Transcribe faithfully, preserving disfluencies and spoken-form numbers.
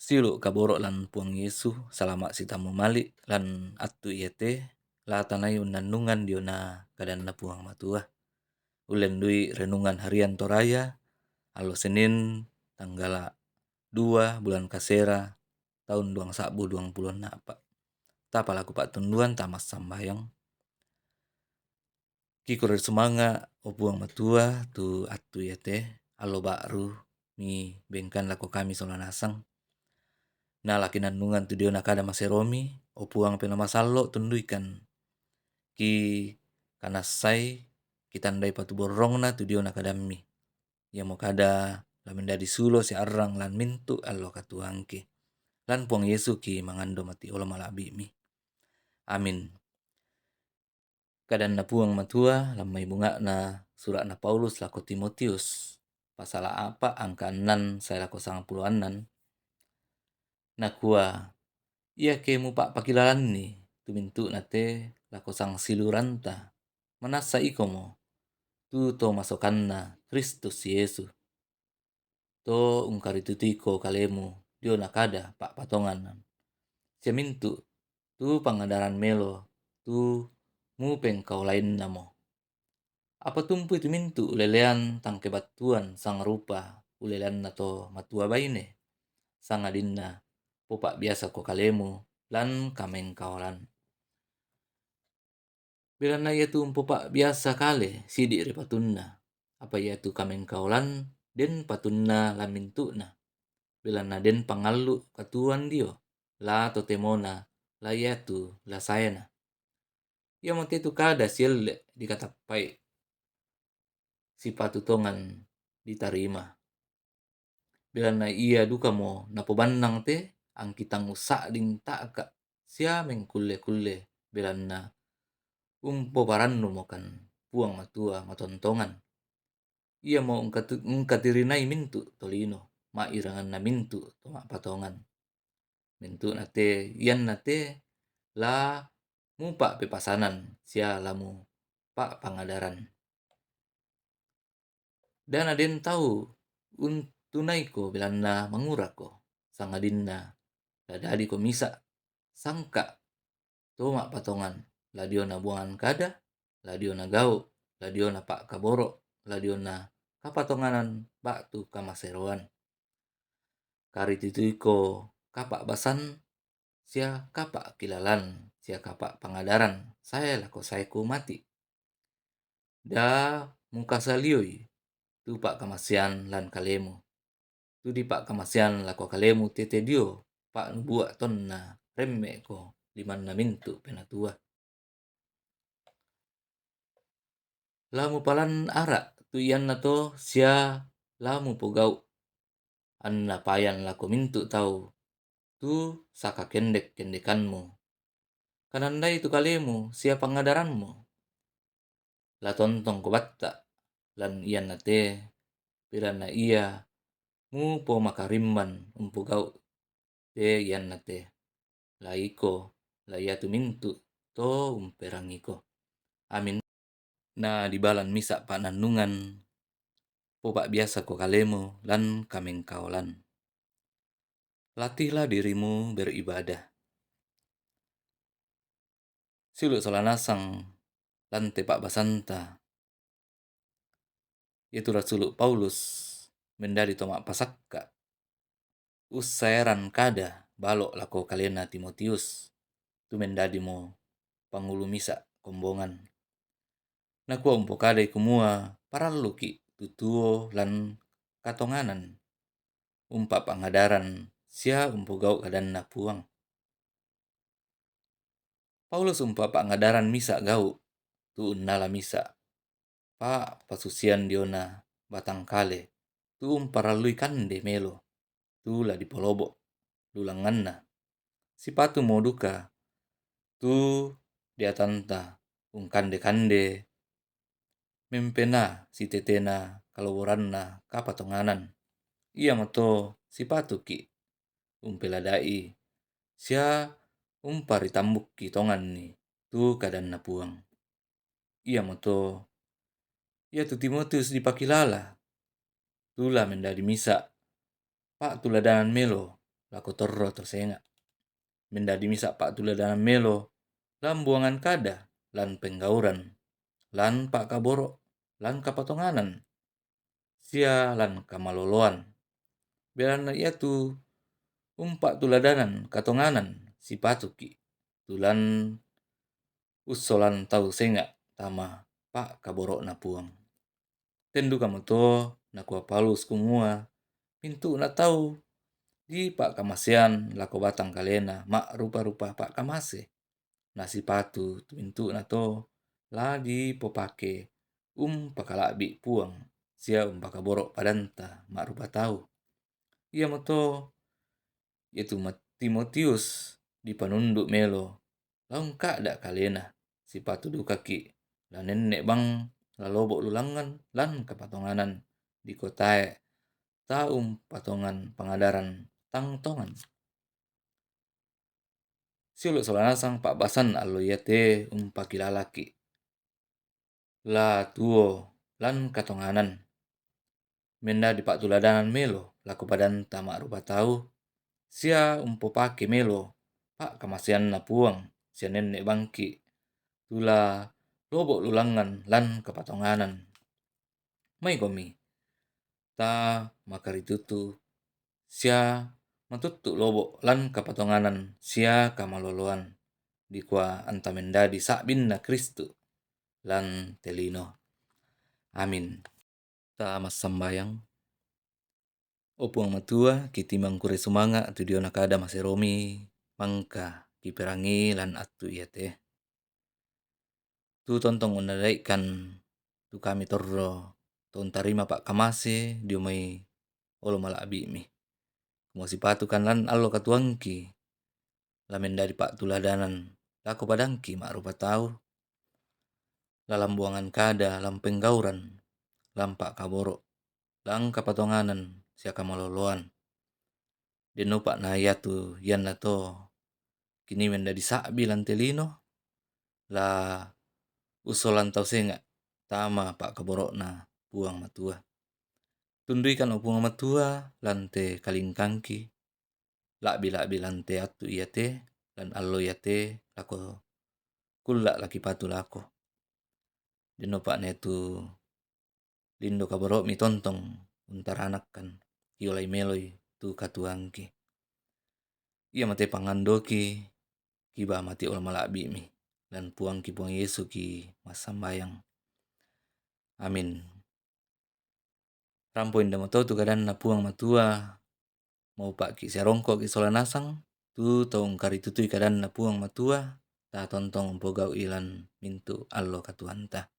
Siulu' kaboro' lan Puang Yesu, salama' sitammu mali' lan attu iate, la tanai unnannungan diona kadanna Puang Matua. Ullen dui renungan harian Toraya, allo Senin, tanggala' dua bulan Kasera, taun duang sa'bu duang pulo a'pa'. Tapalaku pa'tunduan tama sambayang. Kikurre sumanga', o Puang Matua, tu attu iate, allo ba'ru mi bengkan lako kami sola nasang. Na la kinannungan tu diona kada maseromi, o Puang Pela Masallo', tunduikan. Ki kanassai, kitandai patuborrongna tu diona kadammi. Iamo kada la mendadi sulo siarrang lan mintu' allo katuangki. Lan Puang Yesu ki mangando mati olo mala'bi'mi. Amin. Kadanna Puang Matua, lan mai bunga'na sura'na Paulus lako Timotius, pasala a'pa' angka annan sae lako sangpulo annan. Nakua, iake mupa'pakilalanni tu mintu'na te lako sangsiluranta, manassa ikomo tu to masokanna Kristus Yesu, to ungkaritutuiko kalemu diona kada pa'patonganan, sia mintu' tu pangadaran melo tu mupengkaolainnamo. Apa tumpui tu mintu' ulelean tangkebattuan sangrupa uleleanna to matua baine, sangadinna popa'biasako kalemu lan kamengkaolan. Belanna iatu umpopa'biasa kale sidi' ri patunna, apa iatu kamengkaolan den patunna lan mintu'na. Belanna den pangallu' katuoan dio, la totemona, la iatu la saena. Iamote tu kada sielle' dikatappai, sipatu tongan ditarima. Belanna ia dukamo napobannang te angkitang ussa'ding ta'ka' sia mengkulle-kulle, belanna umpoparannumokan Puang Matua matontongan. Iamo ungkatu-, ungkatirinai mintu' tolino, ma'iranganna mintu' to ma'patongan. Mintu'na te, ianna te la mupa'pepasanan sia la mupa'pangadaran. Da naden tau untunaiko belanna mangurako, sangadinna la dadiko misa' sangka' to ma'patongan, la diona buangan kada, la diona gau', la diona pa'kaboro', la diona kapatonganan ba'tu kamaseroan. Karitutuiko kapa'basan sia kapa'kilalan sia kapa'pangadaran sae lako saeku mati. Da mukasalioi tu pa'kamasean lan kalemu, tu dipa'kamasean lako kalemu tete dio pa'nubua' tonna remme'ko limanna mintu' penatua. La mupalan ara' tu iannato sia la mupogau' anna payan lako mintu' tau tu sakakendek-kendekanmu. Kanandai tu kalemu sia pangadaranmu. La tontongko batta' lan ianna te, belanna ia mupomakarimman umpogau' te ianna te, la iko, la iatu mintu' to umperangiko. Amin. Na dibalan misa' pa'nannungan, popa'biasako kalemu lan kamengkaolan. Latihlah dirimu beribadah. Siulu' sola nasang lan te pa'basanta. Iatu rasulu' Paulus mendadi to ma'pasakka'. Ussaeran kada balo' lako kalena Timotius, tu mendadimo pangulu misa' kombongan. Nakua umpokadai kumua paralluki' tu tuo lan katonganan, umpapangadaran sia umpogau' kadanna Puang. Paulus umpapangadaran misa' gau', tu unnala misa' pa'pasusian diona batang kale, tu umparallui kande melo, tu la dipolobo' lulangnganna. Sipatumo duka tu diatanta ungkande-kande mempena sitetena kaloboranna kapatonganan. Iamoto sipatuki' umpelada'i sia umparitambukki' tonganni tu kadanna Puang. Iamoto iatu Timotius dipakilala tu la mendadi misa' pa'tuladanan melo lako torro to senga'. Mendadi misa' pa'tuladanan melo, lan buangan kada, lan penggauran, lan pa'kaboro', lan kapatonganan, sia lan kamaloloan. Belanna iatu umpa'tuladanan katonganan sipatuki', tu lan ussolan tau senga' tama pa'kaboro'na Puang. Ten dukamoto nakua Paulus kumua, mintu'na tau dipa'kamasean lako batang kalena ma'rupa-rupa pa'kamase. Nasipatu tu mintu'na to la dipopake umpakala'bi' Puang sia umpakaboro' padanta ma'rupa tau. Iamoto iatu Timotius dipanundu' melo la ungka'da' kalena, sipatu dukaki' la nenne' bang la lobo' lulangngan lan kapatonganan dikotae tau umpatongan pangadaran tang tongan. Siulu' sola nasang pa'basan allo iate umpakilalaki' la tuo lan katonganan. Mendadi pa'tuladanan melo lako padanta ma'rupa tau, sia umpopake melo pa'kamaseanna Puang sia nenne' bangki' tu la lobo' lulangngan lan kapatonganan. Maikomi ta makaritutu sia matuttu' lobo' lan kapatonganan sia kamaloloan, dikua anta mendadi sa'binna Kristu lan te lino. Amin. Ta massambayang. O Puang Matua, kitimbang kure sumanga' tu diona kada maseromi mangka kiperangi lan attu iate. Tu tontong unnadaikan tu kami torro to untarima pa'kamase dio mai olo mala'bi'mi. Kumua sipatukan lan allo katuangki la mendadi pa'tuladanan lako padangki ma'rupa tau, la lambuangan kada, lampenggauran, lampa'kaboro', langkapatonganan sia kamaloloan. Dennopa na iatu iannato kini mendadi sa'bi lan te lino, la ussolan tau senga' tama pa'kaboro'na Puang Matua. Tunduikan o Puang Matua lan te kalingkangki, la'bi-la'bi lan te attu iate, lan allo iate lako kulla' lakipatu lako. Dennopa na iatu lindo kaboro'mi tontong untaranakkan, kiolai meloi tu katuangki. Ia mate pangandoki, kiba mate olo mala'bi'mi, lan Puangki Puang Yesu ki massambayang. Amin. Rampo indomoto tu kadanna Puang Matua, maupa'ki sia rongko'ki sola nasang tu tau ungkaritutui kadanna Puang Matua, ta tontong umpogau'i lan mintu' allo katuanta.